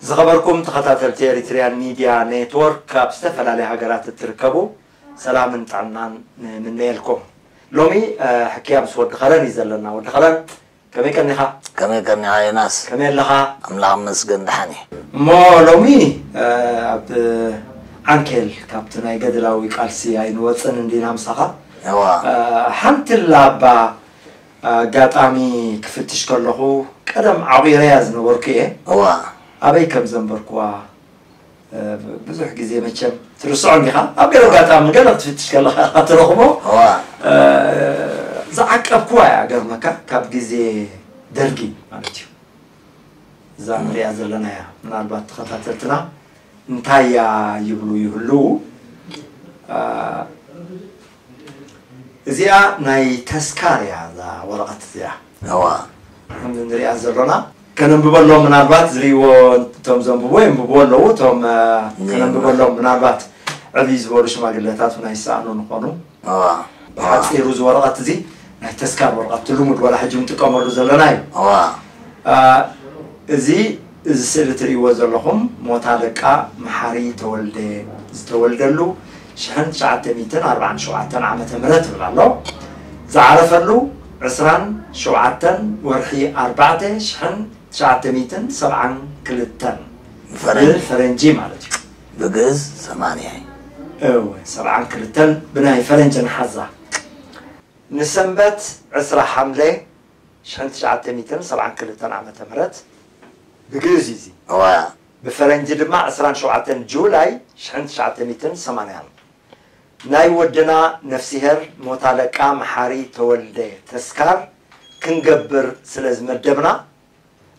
ዝኸበርኩም ተኸታተልቲ ኤሪትሪያን ሚድያ ኔትወርክ፣ ካብ ዝተፈላለያ ሃገራት እትርከቡ ሰላምን ጥዕናን ንምነየልኩም። ሎሚ ሕክያ ምስ ወዲ ኸለን እዩ ዘለና። ወዲ ኸለን፣ ከመይ ቀኒኻ? ከመይ ቀኒኻ ዮናስ? ከመይ ኣለኻ? ኣምላኽ መስገን ደሓን እየ። እሞ ሎሚ ኣብ ዓንኬል ካብቲ ናይ ገድላዊ ቃልሲ ኣይንወፅን እንዲና ምሳኻ። እዋ። ሓንቲ ላባ ኣጋጣሚ ክፍትሽ ከለኹ ቀደም ዓቑረያ ዝነበርኩ እየ። እዋ። ኣበይ ከም ዘንበርኩዋ ብዙሕ ግዜ መቸም ትርስዖ እንዲኻ። ኣብ ገለ ኣጋጣሚ ገለ ክትፍትሽ ከለኻ ኢኻ ትረኽቦ። እዋ። ዝዓቀብኩዋ እያ፣ ገርመካ፣ ካብ ግዜ ደርጊ ማለት እዩ። እዛ ንሪኣ ዘለና እያ። ምናልባት ተኸታተልትና እንታይ እያ ይብሉ ይህልዉ። እዚኣ ናይ ተስካር እያ፣ እዛ ወረቐት እዚኣ። እዋ። ከም ንሪኣ ዘሎና ከነንብበሎም፣ ምናልባት ዝርእይዎ፣ እቶም ዘንብቦ የንብብዎ ኣለዉ፣ እቶም እ፣ ከነንብበሎም፣ ምናልባት ዕብይ ዝበሉ ሽማግለታት እውን ኣይሰኣኑን ይኾኑ። እዋ። ብሓፂሩ እዚ ወረቐት እዚ ናይ ተስካር ወረቐት፣ እቲ ልሙድ ዋላ ሕጂ ንጥቀመሉ ዘለና እዩ። እዋ። እ፣ እዚ፣ እዚ ስእሊ ትርእይዎ ዘለኹም ሞት ኣለቃ መሓሪ ተወልደ ዝተወልደሉ ሽሕን ትሽዓተ ሚእትን ኣርባዓን ሸውዓተን ዓመተ ምህረት ይብል ኣሎ። ዝዓረፈሉ ዕስራን ሸውዓተን ወርሒ ኣርባዕተ ሽሕን ትሽዓተ ሚእትን ሰብዓን ክልተን ፈረንጂ። ብፈረንጂ ማለት እዩ። ብግእዝ ሰማንያ እዩ። እወ፣ ሰብዓን ክልተን ብናይ ፈረንጂ ንሓዛ። ንሰንበት ዕስራ ሓምለ ሽሕን ትሽዓተ ሚእትን ሰብዓን ክልተን ዓመተ ምህረት ብግእዝ እዩ እዚ። እዋ። ብፈረንጂ ድማ ዕስራን ሸውዓተን ጁላይ ሽሕን ትሽዓተ ሚእትን ሰማንያን። ናይ ወድና ነፍሲሄር ሞት ኣለቃ መሓሪ ተወልደ ተስካር ክንገብር ስለ ዝመደብና፣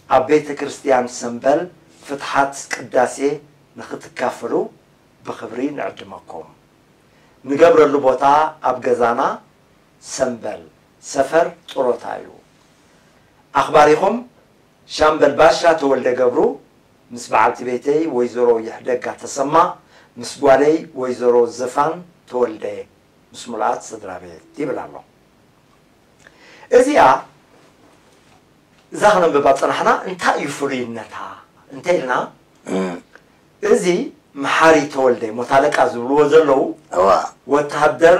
ኣብ ቤተ ክርስቲያን ሰምበል ፍትሓት ቅዳሴ ንኽትካፈሉ ብኽብሪ ንዕድመኩም። ንገብረሉ ቦታ ኣብ ገዛና ሰምበል፣ ሰፈር ጥሮታ እዩ። ኣኽባሪኹም ሻምበል ባሻ ተወልደ ገብሩ፣ ምስ በዓልቲ ቤተይ ወይዘሮ ይሕደጋ ተሰማ፣ ምስ ጓለይ ወይዘሮ ዘፋን ተወልደ፣ ምስ ሙሉኣት ስድራ ቤት ይብል ኣሎ። እዚኣ፣ እዛ ክነንብባ ጸናሕና፣ እንታይ እዩ ፍሉይነታ እንተ ኢልና፣ እም። እዚ መሓሪ ተወልደ፣ ሞት ኣለቃ ዝብልዎ ዘለዉ፣ እዋ። ወተሃደር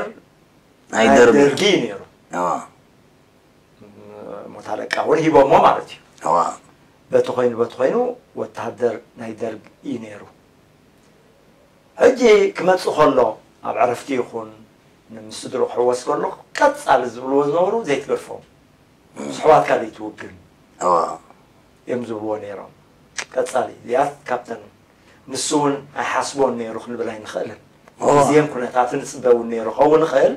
ናይ ናይ ደርጊ። ደርጊ ነይሩ። እዋ። ሞት ኣለቃ እውን ሂቦሞ ማለት እዩ። እዋ። በቲ ኮይኑ፣ በቲ ኮይኑ ወተሃደር ናይ ደርግ እዩ ነይሩ። ሕጂ ክመጽእ ከሎ ኣብ ዕረፍቲ ይኹን ንምስድሩ ክሕወስ ከሎ ቀጻሊ ዝብልዎ ዝነበሩ ዘይትገድፎም። ምስ ኣሕዋትካ ዘይትውግን እዋ። እዮም ዝብልዎ ነይሮም። ቀጻሊ እዚኣት ካብተን ንሱ እውን ኣይሓስቦን ነይሩ ክንብል ኣይንኽእልን። እዋ። ግዜን ኩነታትን ዝጽበ እውን ነይሩ ክኸውን ይኽእል።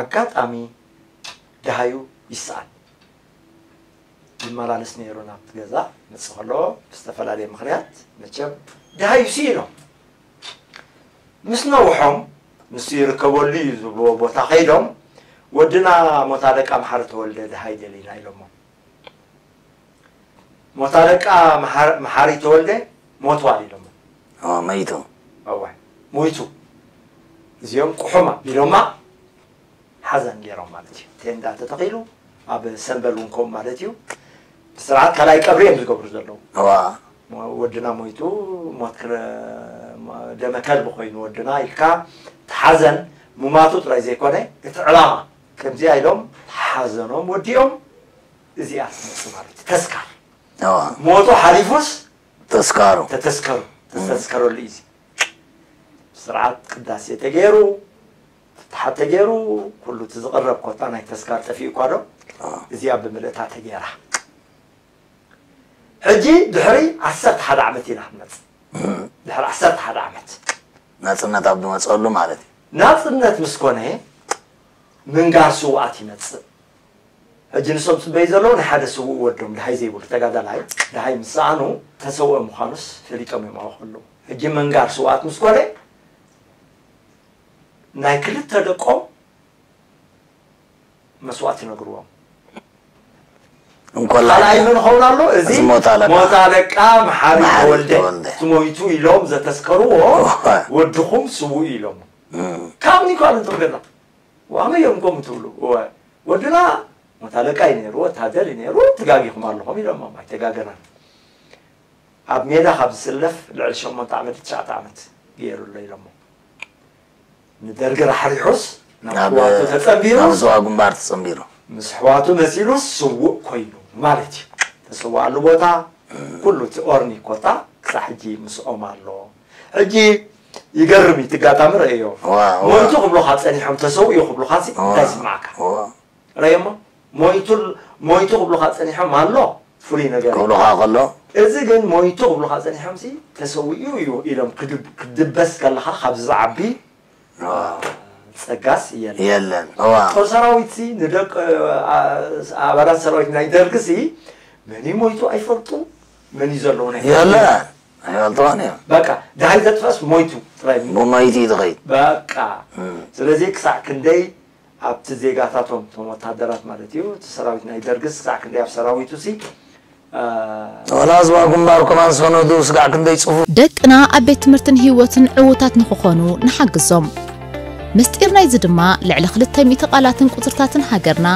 ኣጋጣሚ ደሃዩ ይሰኣን። ይመላለስ ነይሩ ናብቲ ገዛ። መጽእ ከሎ ብዝተፈላለየ ምኽንያት መቸም ደሃዩ ስኢኖም። ምስ ነውሖም፣ ንሱ ይርከበሉ እዩ ዝብልዎ ቦታ ከይዶም፣ "ወድና ሞት ኣለቃ መሓሪ ተወልደ ደሃይ ደሊና" ኢሎሞ። ሞት ኣለቃ መሓር-፣ መሓሪ ተወልደ ሞትዋል ኢሎሞ። ኦ፣ መይቱ። እዋይ፣ ሞይቱ። እዚኦም ቁሑም ኣቢሎማ ሓዘን ገይሮም ማለት እዩ። ቴንዳ ተተኺሉ፣ ኣብ ሰምበል እውን ከምኡ ማለት እዩ። ብስርዓት ካልኣይ ቀብሪ እዮም ዝገብሩ ዘለዉ። እዋ። ሞ-፣ ወድና ሞይቱ፣ ሞት ክረ-፣ ሞ-፣ ደመ ከልቢ ኮይኑ ወድና ኢልካ፣ እቲ ሓዘን ምማቱ ጥራይ ዘይኮነ፣ እቲ ዕላማ ከምዚኣ ኢሎም ሓዘኖም ወዲኦም፣ እዚኣ ትመጽእ ማለት እዩ። ተስካር። እዋ። ሞቱ ሓሊፉስ ተስካሩ። ተተስከሩ። ተስተዝከረሉ እዩ። ስርዓት ቅዳሴ ተገይሩ፣ ፍትሓት ተገይሩ፣ ኩሉ እቲ ዝቕረብ ኮታ ናይ ተስካር ጠፊኡ እኳ ዶ እዚኣ ብምልእታ ተገይራ። ሕጂ ድሕሪ ዓሰርተ ሓደ ዓመት ኢና ክንመጽእ። ድሕሪ ዓሰርተ ሓደ ዓመት ናጽነት ኣብ ዝመጸሉ ማለት እዩ። ናጽነት ምስ ኮነ ምንጋር ስውኣት ይመጽእ። ሕጂ ንሶም ጽበይ ዘለዉ ናይ ሓደ ስውእ ወዶም ድሃይ ዘይብሉ ተጋዳላይ ድሃይ ምስ ሰኣኑ ተሰውአ ምዃኑስ ፈሊጦም እዮም ኣብኡ ከለዉ። ሕጂ ምንጋር ስውኣት ምስ ኮነ ናይ ክልተ ደቆም መስዋእት ይነግርዎም። እንኮላ ካልኣይ መን ኸውን ኣሎ? እዚ እዚ ሞት ኣለቃ። ሞት ኣለቃ መሓሪ መሓሪ ተወልደ ተወልደ። እቲ ሞይቱ ኢሎም ዘተስከርዎ እወ። ወድኹም ስውእ ኢሎም። ካብ ኒኳል እንቶም ገዛ ዋመዮም ኮም ትብሉ እወ ወድና ሞት ኣለቃ እዩ ነይሩ፣ ወታደር እዩ ነይሩ፣ ተጋጊኹም ኣለኹም ኢሎሞም። ኣይተጋገናን። ኣብ ሜዳ ካብ ዝስለፍ ልዕሊ ሸሞንተ ዓመት ትሽዓተ ዓመት ገይሩ ኣሎ ኢሎሞ። ንደርጊ ራሕሪሑስ ናብ ናብ ሕዋቱ ተጸንቢሩ ናብ ዝዋ ግንባር ተጸንቢሩ። ምስ ሕዋቱ መሲሉስ ስውእ ኮይኑ ማለት እዩ። ተሰዋኣሉ ቦታ ኩሉ እቲ ኦርኒ ኮታ ክሳዕ ሕጂ ምስኦም ኣሎ። ሕጂ ይገርም እዩ፣ እቲ ኣጋጣሚ ረእዮ። ዋ፣ ዋ። ሞይቱ ክብሉኻ ጸኒሖም ተሰውኡ ክብሉኻ ሲ እንታይ ይስማዓካ? ዋ። ረእዮሞ ሞይቱ ሞይቱ ክብሉኻ ጸኒሖም ኣሎ ፍሉይ ነገር እዩ። ክብሉኻ ከሎ እዚ ግን ሞይቱ ክብሉኻ ጸኒሖም ሲ ተሰዊኡ እዩ ኢሎም ክድብ- ክድበስ ከለኻ ካብዚ ዝዓቢ ጸጋስ የለን። የለን። እዋ። ጦር ሰራዊት ሲ ንደቂ ኣባላት ሰራዊት ናይ ደርጊ ሲ መን እዩ ሞይቱ ኣይፈልጡ፣ መን እዩ ዘለዉ ናይ የለን። ኣይፈልጥዋን እዮም። በቃ ድሃይ ዘጥፈስ ሞይቱ ጥራይ። ብሞይቲ እዩ ዝኸይድ። በቃ ስለዚ ክሳዕ ክንደይ ኣብቲ ዜጋታቶም እቶም ወታደራት ማለት እዩ እቲ ሰራዊት ናይ ደርግስ ክሳዕ ክንደይ ኣብ ሰራዊቱ ሲ ወላ ህዝባዊ ግንባር ኮማን ሰነዱ ስጋዕ ክንደይ ጽፉፍ። ደቅና ኣብ ቤት ትምህርትን ህይወትን ዕዉታት ንኽኾኑ ንሓግዞም። ምስጢር ናይዚ ድማ ልዕሊ ክልተ ሚእቲ ቃላትን ቁጽርታትን ሃገርና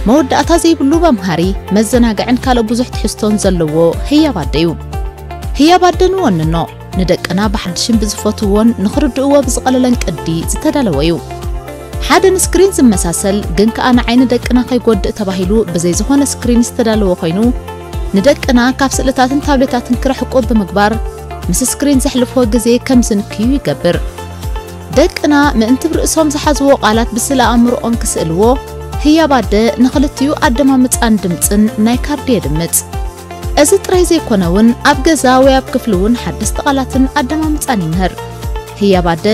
መወዳእታ ዘይብሉ መምሃሪ መዘናግዕን ካልእ ብዙሕ ትሕዝቶን ዘለዎ ህያብ ኣደ እዩ። ህያብ ኣደ ንወንኖ ንደቅና ብሓድሽን ብዝፈትውዎን ንኽርድእዎ ብዝቐለለን ቅዲ ዝተዳለወ እዩ። ሓደ ንስክሪን ዝመሳሰል ግን ከኣ ንዓይኒ ደቅና ከይጎድእ ተባሂሉ ብዘይ ዝኾነ ስክሪን ዝተዳለወ ኮይኑ ንደቅና ካብ ስእልታትን ታብሌታትን ክርሕቁ ብምግባር ምስ ስክሪን ዘሕልፍዎ ግዜ ከም ዝንክዩ ይገብር። ደቅና ምእንቲ ብርእሶም ዝሓዝዎ ቃላት ብስእለ ኣእምሮኦም ክስእልዎ ህያብ ኣደ ንኽልቲኡ ኣደማምጻን ድምጽን ናይ ካርዲ የድምጽ። እዚ ጥራይ ዘይኮነ እውን ኣብ ገዛ ወይ ኣብ ክፍሊ እውን ሓደስቲ ቃላትን ኣደማምጻን ይምህር። ህያብ ኣደ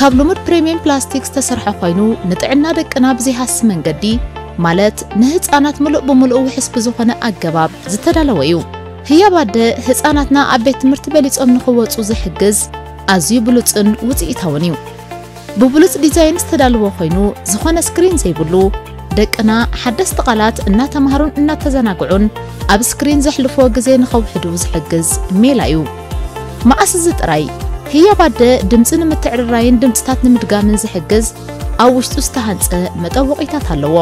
ካብ ልሙድ ፕሪምየም ፕላስቲክ ዝተሰርሐ ኮይኑ ንጥዕና ደቅና ብዘይሃሲ መንገዲ ማለት ንህፃናት ምሉእ ብምሉእ ውሕስ ብዝኾነ ኣገባብ ዝተዳለወ እዩ። ህያብ ኣደ ህፃናትና ኣብ ቤት ትምህርቲ በሊፆም ንኽወፁ ዝሕግዝ ኣዝዩ ብሉፅን ውፅኢታውን እዩ። ብብሉፅ ዲዛይን ዝተዳለወ ኮይኑ ዝኾነ ስክሪን ዘይብሉ ደቅና ሓደስቲ ቃላት እናተምሃሩን እናተዘናግዑን ኣብ ስክሪን ዘሕልፍዎ ግዜ ንኸውሕዱ ዝሕግዝ ሜላ እዩ። መኣስ እዚ ጥራይ ህያብ ኣደ ድምፂ ንምትዕርራይን ድምፅታት ንምድጋምን ዝሕግዝ ኣብ ውሽጡ ዝተሃንፀ መጠወቒታት ኣለዎ።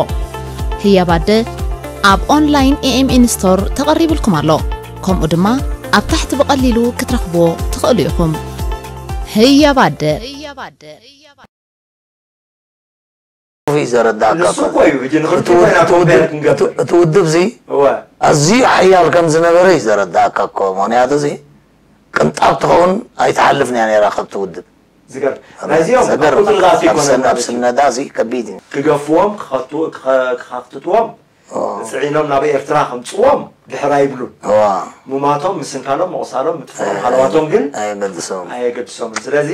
ህያብ ኣደ ኣብ ኦንላይን ኤኤምኤን ስቶር ተቐሪብልኩም ኣሎ። ከምኡ ድማ ኣብ ታሕቲ ብቐሊሉ ክትረኽብዎ ትኽእሉ ኢኹም። ህያብ ኣደ እዩ ዘረዳእካ ንሱ እኮ። እኮ እዩ ሕጂ እቲ ንኽልተ ውድ- ኮይና እቲ ውድብ- ክንገብር እቲ ውድብ እዚ እወ ኣዝዩ ሓያል ከም ዝነበረ እዩ ዘረዳእካ እኮ። ምክንያቱ እዚ ቅንጣብ ትኸውን ኣይትሓልፍን እያ ነይራ ካብቲ ውድብ። ዝገርም ናይዚኦም ኣብ ዘገርም ቁፅሪ ዛት ኣብ ይኮነ ሰን- ኣብ ማለት እዩ። ስነዳ እዚ ከቢድ እዩ። ክገፍዎም ክኸቱ- ክኸ- ክኻክትትዎም ኦ፣ ፅዒኖም ናብ ኤርትራ ከምፅዎም ድሕር ኣይብሉን። እዋ፣ ሙማቶም ምስንካሎም ምቑሳሎም ምጥፍኦም ሃለዋቶም ግን ኣየገድሶም። ኣየገድሶምን። ስለዚ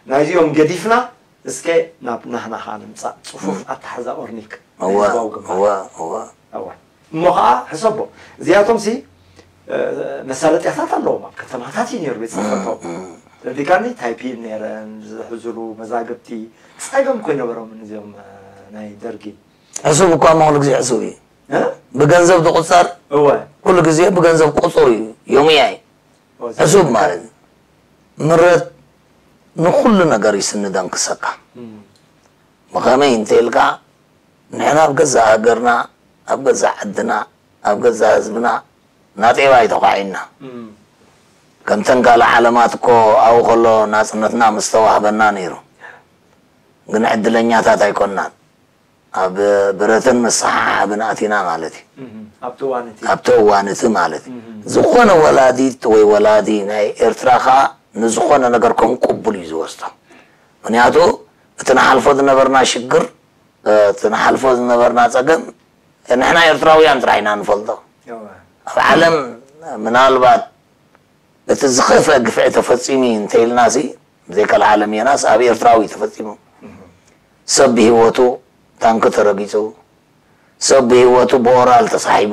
ናይዚኦም ገዲፍና እስከ ናብ ናህናኻ ንምፃእ ፅፉፍ ኣተሓዛ ኦርኒክ ናይ እዋ፣ ህዝባዊ ግንባር እዋ፣ እዋ። እዋ እሞ ከዓ ሕሰቦ እዚኣቶም ሲ እ፣ መሳለጥያታት ኣለዎም ኣብ ከተማታት እዩ ነይሩ ቤት ፅሕፈቶም ተረዲካኒ ታይፒን ነይረን ዝሕዝሉ መዛግብቲ ፀገም እኮ ኣይነበሮምን እዚኦም እ፣ ናይ ደርጊ ሕሱብ እኳ መሆኑ ግዜ ሕሱብ እዩ። እ? ብገንዘብ ዝቁፀር እወ ኩሉ ግዜ ብገንዘብ ቁፁር እዩ። ዮምያ እዩ። እወ፣ ሕሱብ ማለት እዩ። ምረት ንኩሉ ነገር ይስንደን ክሰካ እም፣ ብኸመይ እንተ ኢልካ ንሕና ኣብ ገዛእ ሃገርና ኣብ ገዛእ ዓድና ኣብ ገዛእ ህዝብና ናጤባ ኣይተኳዒና። እም፣ ከምተን ካልእ ዓለማት እኮ ኣብኡ ከሎ ናፅነትና ምስተዋህበና ነይሩ። ግን ዕድለኛታት ኣይኮናን። ኣብ ብረትን መሰሓሓብን ኣቲና ማለት እዩ። እም፣ ኣብቲ እዋን እቲ ኣብቲ እዋን እቲ ማለት እዩ። እም፣ ዝኾነ ወላዲት ወይ ወላዲ ናይ ኤርትራ ከዓ ንዝኾነ ነገር ከም ቅቡል እዩ ዝወስዶ። ምክንያቱ እቲ ንሓልፎ ዝነበርና ሽግር፣ እቲ ንሓልፎ ዝነበርና ጸገም ንሕና ኤርትራውያን ጥራሕ ኢና ንፈልጦ። ኣብ ዓለም ምናልባት እቲ ዝኸፍአ ግፍዒ ተፈጺሙ እዩ እንተኢልናሲ፣ ብዘይካል ዓለም እየናስ ኣብ ኤርትራዊ ተፈጺሙ። ሰብ ብህይወቱ ታንኪ ተረጊጹ፣ ሰብ ብህይወቱ ብኦራል ተሳሒቡ፣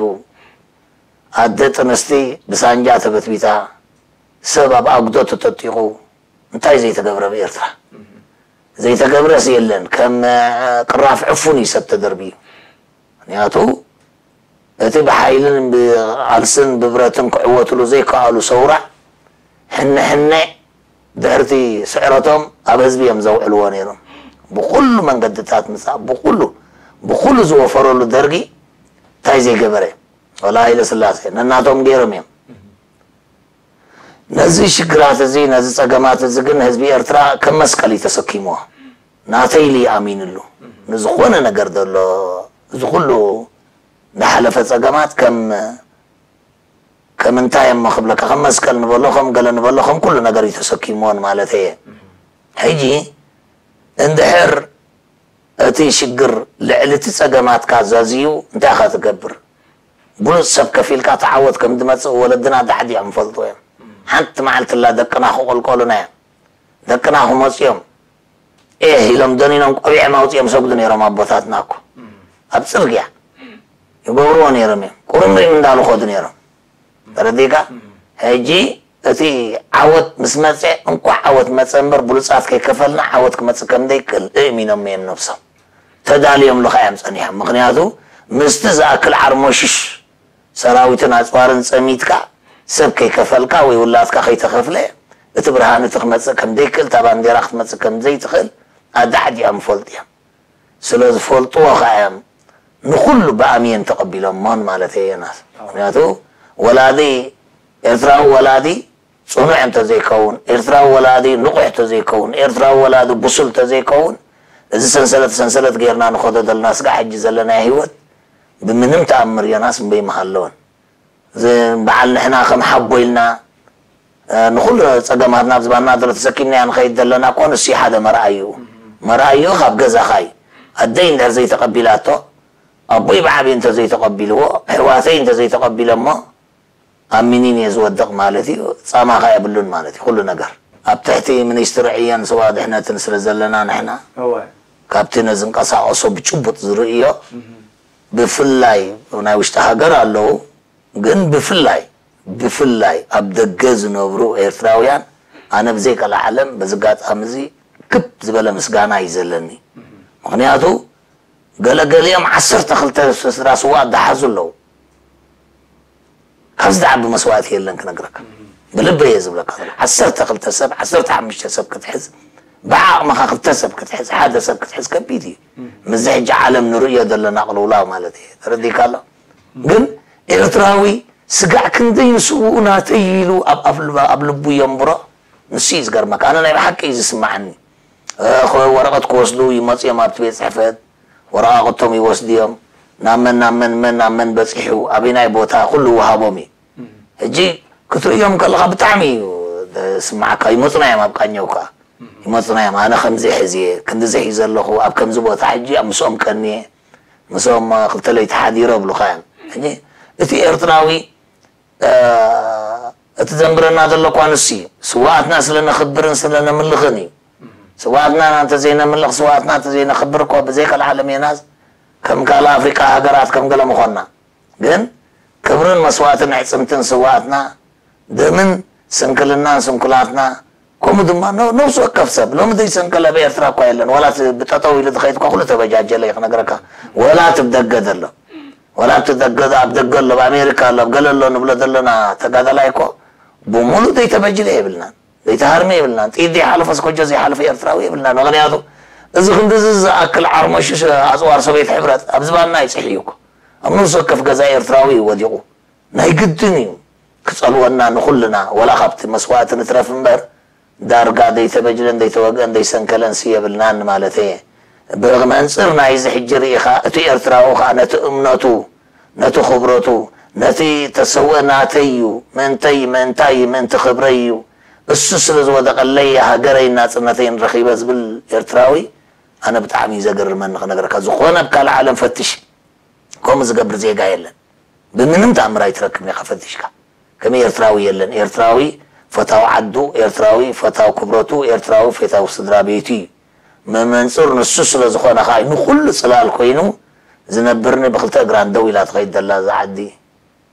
ኣደ ጥንስቲ ብሳንጃ ተበትቢታ፣ ሰብ ኣብ ኣጉዶ ተጠጢቑ፣ እንታይ ዘይተገብረ ብኤርትራ? ዘይተገብረስ የለን። ከም ቅራፍ ዕፉን እዩ ሰብ ተደርብዩ። ምክንያቱ እቲ ብሓይልን ብቃልስን ብብረትን ክዕወትሉ ዘይከኣሉ ሰውራ ሕነ ሕነ ድሕርቲ ስዕረቶም ኣብ ህዝቢ እዮም ዘውዕልዎ ነይሮም። ብኩሉ መንገድታት ምጻእ ብኩሉ ብኩሉ ዝወፈረሉ ደርጊ እንታይ ዘይገበረ? ወላ ሃይለ ስላሴ ነናቶም ገይሮም እዮም። ነዚ ሽግራት እዚ ነዚ ጸገማት እዚ ግን ህዝቢ ኤርትራ ከም መስቀል እዩ ተሰኪምዎ። ናተይ ኢሉ እዩ ኣሚንሉ። ንዝኾነ ነገር ዘሎ እዚ ኩሉ ዝሓለፈ ጸገማት ከም ከም እንታይ እሞ ክብለካ ከም መስቀል ንበሎ ከም ገለ ንበሎ ከም ኩሉ ነገር እዩ ተሰኪምዎን ማለት እየ። ሕጂ እንድሕር እቲ ሽግር ልዕሊ እቲ ጸገማትካ ዘዝዩ እንታይ ኢኻ ትገብር? ብሉጽ ሰብ ከፊልካ ተዓወት ከም ዝመጽእ ወለድና ዳሕዲኦም ይፈልጡ እዮም። ሓንቲ መዓልቲ ላ ደቅና ክቕልቀሉና እዮም። ደቅና ክመጽኡ እዮም። ኤህ ኢሎም ደኒኖም ቆቢዖም ኣውጺኦም ሰግዱ ነይሮም ኣቦታትና እኮ። ኣብ ጽርግያ ይገብርዎ ነይሮም እዮም። ቁርምሪም እንዳሉ ኸዱ ነይሮም። ተረዲእካ? ሕጂ እቲ ዓወት ምስ መጸ እንኳዕ ዓወት መጸ እምበር ብሉጻት ከይከፈልና ዓወት ክመጽእ ከም ዘይክእል እእሚኖም እዮም ነብሶም። ተዳልዮምሉ ኸኣ እዮም ጸኒሖም። ምኽንያቱ ምስቲ ዝኣክል ዓርሞሽሽ ሰራዊትን ኣጽዋርን ጸሚትካ ሰብ ከይከፈልካ ወይ ውላድካ ከይተኸፍለ እቲ ብርሃን እቲ ክመጽእ ከም ዘይክእል እታ ባንዴራ ክትመጽእ ከም ዘይትኽእል ኣዳዕዲዖም ይፈልጡ እዮም። ስለ ዝፈልጥዎ ኸኣ እዮም ንኹሉ ብኣምየን ተቐቢሎሞን ማለት እየ ዮናስ። ምኽንያቱ ወላዲ ኤርትራዊ ወላዲ ጽኑዕ እንተዘይከውን፣ ኤርትራዊ ወላዲ ንቑሕ እንተዘይከውን፣ ኤርትራዊ ወላዲ ብሱል እንተዘይከውን፣ እዚ ሰንሰለት ሰንሰለት ጌርና ንኸዶ ዘለና ስጋዕ ሕጂ ዘለና ህይወት ብምንም ተኣምር ዮናስ እምበይ ምሃለወን። እዚ በዓል ንሕና ከም ሓቦ ኢልና፣ እ፣ ንኹሉ ጸገማትና ኣብ ዝባና ዘሎ ተሰኪምናዮ ንኸይድ ዘለና እኮ ንሱ ሓደ መርኣዩ። መርኣዩ ካብ ገዛኻ እዩ። ኣደይ እንድሕር ዘይተቐቢላቶ፣ ኣቦይ ብዓብዩ እንተዘይተቐቢልዎ፣ ኣሕዋተይ እንተዘይተቐቢሎሞ፣ ኣብ ሚኒን እየ ዝወድቕ ማለት እዩ። ጻማኻ የብሉን ማለት እዩ። ኩሉ ነገር ኣብ ትሕቲ ሚኒስትሪ ዕዮን ሰብኣዊ ድሕነትን ስለ ዘለና ንሕና እወ። ካብቲ ነዝንቀሳቐሶ ብጭቡጥ ዝርእዮ፣ ብፍላይ ናይ ውሽጢ ሃገር ኣለዉ፣ ግን ብፍላይ፣ ብፍላይ ኣብ ደገ ዝነብሩ ኤርትራውያን፣ ኣነ ብዘይ ቀልዓለም በዚ ኣጋጣሚ እዚ ክብ ዝበለ ምስጋና እዩ ዘለኒ። ምኽንያቱ ገለገሊኦም ዓሰርተ ክልተ ስድራ ስውኣት ዝሓዙ ኣለዉ። ካብዚ ዝዓቢ መስዋእቲ የለን ክነግረካ። ብልበይ እየ ዝብለካ ዘለኹ። ዓሰርተ ክልተ ሰብ፣ ዓሰርተ ሓሙሽተ ሰብ ክትሕዝ፣ ብዓቕምኻ ክልተ ሰብ ክትሕዝ፣ ሓደ ሰብ ክትሕዝ ከቢድ እዩ። ምስዚ ሕጂ ዓለም ንርእዮ ዘለና ቅልውላው ማለት እየ። ተረዲእካ ኣሎ? ግን ኤርትራዊ ስጋዕ ክንደይ ንስውኡ ናተይ ኢሉ ኣብ፣ ኣብ፣ ኣብ ልቡ የንብሮ፣ ንሱ እዩ ዝገርመካ። ኣነ ናይ ብሓቂ እዩ ዝስማዓኒ። እ፣ ኸ-፣ ወረቐት ክወስዱ ይመጽኦም ኣብቲ ቤት ጽሕፈት፣ ወረቓቕቶም ይወስዱ እዮም። ናብ መን፣ ናብ መን፣ መን፣ ናብ መን በጺሑ፣ ኣበይናይ ቦታ፣ ኩሉ ይወሃቦም እዩ። ሕጂ ክትርእዮም ከለኻ ብጣዕሚ እዩ ዝስማዓካ። ይመጹና እዮም ኣብ ቃኘው ከኣ። ይመጹና እዮም። ኣነ ከምዚ ሒዘ፣ ክንድዚ ሒዘ ኣለኹ፣ ኣብ ከምዚ ቦታ ሕጂ ኣብ ምስኦም ቀንየ፣ ምስኦም ክልተ ለይቲ ሓዲረ ይብሉኻ እዮም። ሕጂ እቲ ኤርትራዊ፣ እ፣ እቲ ዘንብረና ዘሎ እኳ ንሱ እዩ። ስውኣትና ስለ ነኽብርን ስለ ነምልኽን እዩ። ስውኣትና እንተዘይነምልኽ፣ ስውኣትና እንተዘይነኽብር እኮ ብዘይ ቀልዓለም ዮናስ ከም ካልእ ኣፍሪቃ ሃገራት ከም ገለ ምኾንና። ግን ክብርን መስዋእትን ኣዕጽምትን ስውኣትና፣ ደምን ስንክልናን ስንኩላትና፣ ከምኡ ድማ ነ-፣ ነፍሲ ወከፍ ሰብ፣ ሎሚ ዘይሰንከለ ኣብ ኤርትራ እኳ የለን። ዋላ እቲ ብጠጠው ኢሉ ዝኸይድ እኳ ኩሉ ተበጃጀለ እዩ ክነግረካ። ዋላ እቲ ብደገ ዘሎ፣ ዋላ እቲ ደገ፣ ኣብ ደገ ኣሎ፣ ኣብ ኣሜሪካ ኣሎ፣ ኣብ ገለ ኣሎ ንብሎ ዘለና ተጋዳላይ እኮ ብሙሉእ ዘይተበጅለ የብልናን። ዘይተሃርመ የብልናን። ጥይት ዘይሓለፈ፣ ስኮጆ ዘይሓለፈ ኤርትራዊ የብልናን። ምኽንያቱ እዚ ክንድዚ ዝኣክል ዓርሞሽሽ ኣጽዋር ሶቪየት ሕብረት ኣብ ዝባንና ይጽሕዩ እኮ። ኣብ ነፍሲ ወከፍ ገዛ ኤርትራዊ እዩ ወዲቑ። ናይ ግድን እዩ ክጸልወና ንኹልና፣ ወላ ካብቲ መስዋእቲ ንትረፍ እምበር፣ ዳርጋ ዘይተበጅለን ዘይተወግአን ዘይሰንከለን ሲ የብልናን ማለት እየ። ብመንጽር ናይዚ ሕጂ ርኢኻ፣ እቲ ኤርትራዊ ኸኣ ነቲ እምነቱ፣ ነቲ ክብረቱ፣ ነቲ ተሰውእ ናተይ እዩ፣ ምእንተይ፣ ምእንታይ፣ ምእንቲ ክብረይ እዩ፣ እሱ ስለ ዝወደቐለይ ሃገረይን ናጽነተይን ረኺበ ዝብል ኤርትራዊ ኣነ ብጣዕሚ እዩ ዘገርመኒ ክነግረካ። ዝኾነ ኣብ ካልእ ዓለም ፈትሽ ከምኡ ዝገብር ዜጋ የለን። ብምንም ተኣምር ኣይትረክብን ኢኻ ፈቲሽካ። ከመይ ኤርትራዊ የለን። ኤርትራዊ ፈታዊ ዓዱ፣ ኤርትራዊ ፈታዊ ክብረቱ፣ ኤርትራዊ ፈታዊ ስድራ ቤቱ እዩ። መመንጽር ንሱ ስለ ዝኾነ ኸኣ ንኹሉ ጽላል ኮይኑ ዝነብርኒ ብኽልተ እግራን ደው ኢላ ትኸይድ ዘላ እዛ ዓዲ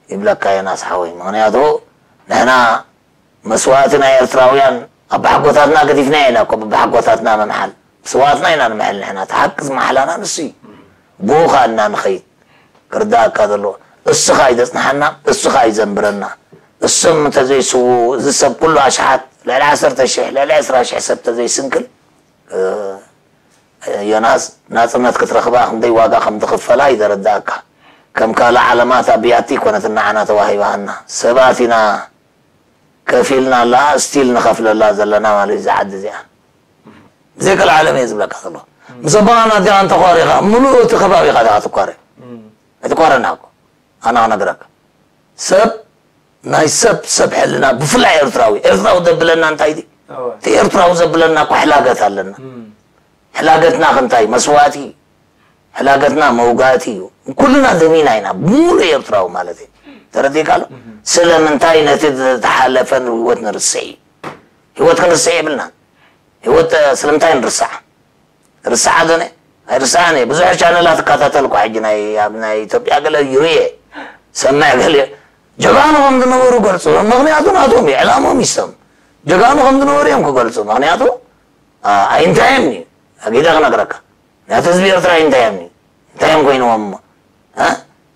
ይብለካ ዮናስ ሓወይ። ምኽንያቱ ንሕና መስዋእቲ ናይ ኤርትራውያን ኣባሓጎታትና ገዲፍና ኢና እኮ ብኣባሓጎታትና ምምሓል። ብስውኣትና ኢና ንምሕል ንሕና። እቲ ሓቂ ዝመሓላና ንሱ እዩ። ብኡ ኸኣ እና ንኸይድ ክርዳእካ ዘለዎ። እሱ ኸኣ እዩ ዘጽንሓና፣ እሱ ኸኣ እዩ ዘንብረና። እሶም እንተዘይስዉ፣ እዚ ሰብ ኩሉ ኣሽሓት፣ ልዕሊ ዓሰርተ ሽሕ፣ ልዕሊ ዕስራ ሽሕ ሰብ እንተዘይስንክል፣ እ፣ ዮናስ፣ ናጽነት ክትረኽባ ክንደይ ዋጋ ከም ዝኽፈላ እዩ ዘረዳእካ። ከም ካልእ ዓለማት ኣብ ብያቲ ኣይኮነትን ንዓና ተዋሂባና። ሰባት ኢና ከፊልና ኣላ፣ ስቲል ንኸፍለላ ዘለና ማለት እዩ እዛ ዓዲ እዚኣ። ብዘይ ካልእ ዓለም እየ ዝብለካ ዘለኹ። ምስ ኣቦና ኣዴና እንተኳሪኻ፣ ምሉእ እቲ ከባቢ ኢኻ ዲኻ ትኳረ? ኣይትኳረና እኮ። ኣነ ክነግረካ። ሰብ፣ ናይ ሰብ፣ ሰብ ሕልና፣ ብፍላይ ኤርትራዊ። ኤርትራዊ ዘብለና እንታይ ድዩ? እወ። እቲ ኤርትራዊ ዘብለና እኮ ሕላገት ኣለና። እም። ሕላገትና ክንታይ? መስዋእቲ። ሕላገትና መውጋእቲ እዩ። ኩልና ደሚና ኢና። ሙሉእ ኤርትራዊ ማለት እዩ። ተረዲእካ ኣሎ? እም። ስለምንታይ ነቲ ዝተሓለፈ ህይወት ንርስዕ እዩ? ህይወት ክንርስዕ የብልናን። ህይወት፣ እ፣ ስለምንታይ ንርስዓ? ርስዓ ዶ ነ? ኣይርስዓን እየ። ብዙሕ ቻነላት እከታተል እኳ ሕጂ ናይ፣ ኣብ ናይ ኢትዮጵያ ገለ ይርእየ፣ ሰምዕ ገለ ጀጋኑ ከም ዝነበሩ ገልጹ። ምኽንያቱ ናቶም እዩ፣ ዕላሞም ይሰም። ጀጋኑ ከም ዝነበሩ እዮም ክገልጹ። ምኽንያቱ፣ አ፣ ኣይንታዮም እዩ። ኣጊደ ክነግረካ። ናቲ ህዝቢ ኤርትራ ኣይንታዮም እዩ። እንታይ እዮም ኮይንዎም እሞ? እ?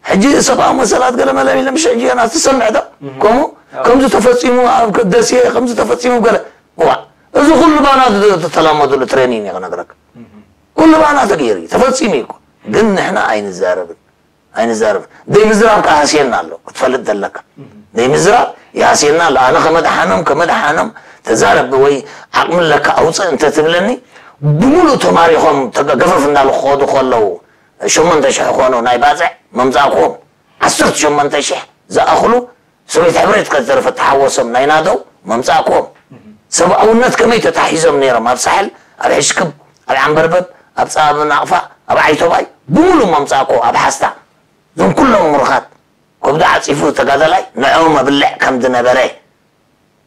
ሕጂ ሰብኣዊ መሰላት ገለ መለ ኢለ ምሽ ሕጂ ዮናስ ትሰምዕ ዶ? እም። ከምኡ? ኣዎ። ከምዚ ተፈጺሙ ኣብ ደሴ፣ ከምዚ ተፈጺሙ ገለ። እዋ፣ እዚ ኩሉ ባና ዝ-፣ ዝተለመዱሉ ትሬኒንግ እዩ ክነግረካ። እም። ኩሉ ባና ተገይሩ እዩ፣ ተፈጺሙ እዩ እኮ። ግን ንሕና ኣይንዛረብን። ኣይንዛረብን። ዘይምዝራብ ከኣ ሃስየና ኣሎ፣ ክትፈልጥ ዘለካ። እም። ዘይምዝራብ ይሃስየና ኣሎ። ኣነ ከመድሓኖም፣ ከመድሓኖም ተዛረብ ወይ ዓቕሚ ኣለካ ኣውፅእ እንተትብለኒ፣ ብምሉእ ተማሪኾም ተገ-፣ ገፈፍ እንዳሉ ክኸዱ ከለዉ፣ ሸሞንተ ሽሕ ኮኑ ናይ ባጽዕ መምጻእክዎም። ዓሰርተ ሸሞንተ ሽሕ ዝኣኽሉ ሶቪየት ሕብረት ከ ዝተረፈ ተሓወሶም ናይ ናደው መምጻእክዎም። ሰብኣውነት ከመይ ተታሒዞም ነይሮም ኣብ ሳሕል፣ ኣብ ሕሽክብ፣ ኣብ ዓንበርበብ፣ ኣብ ጻ-፣ ኣብ ናቕፋ፣ ኣብ ዓይቶባይ፣ ብምሉእ መምጻእክዎ ኣብ ሓስታ። እዞም ኩሎም ምሩኻት ከብዱ ዓጺፉ ተጋዳላይ ንዕኡ መብልዕ ከም ዝነበረ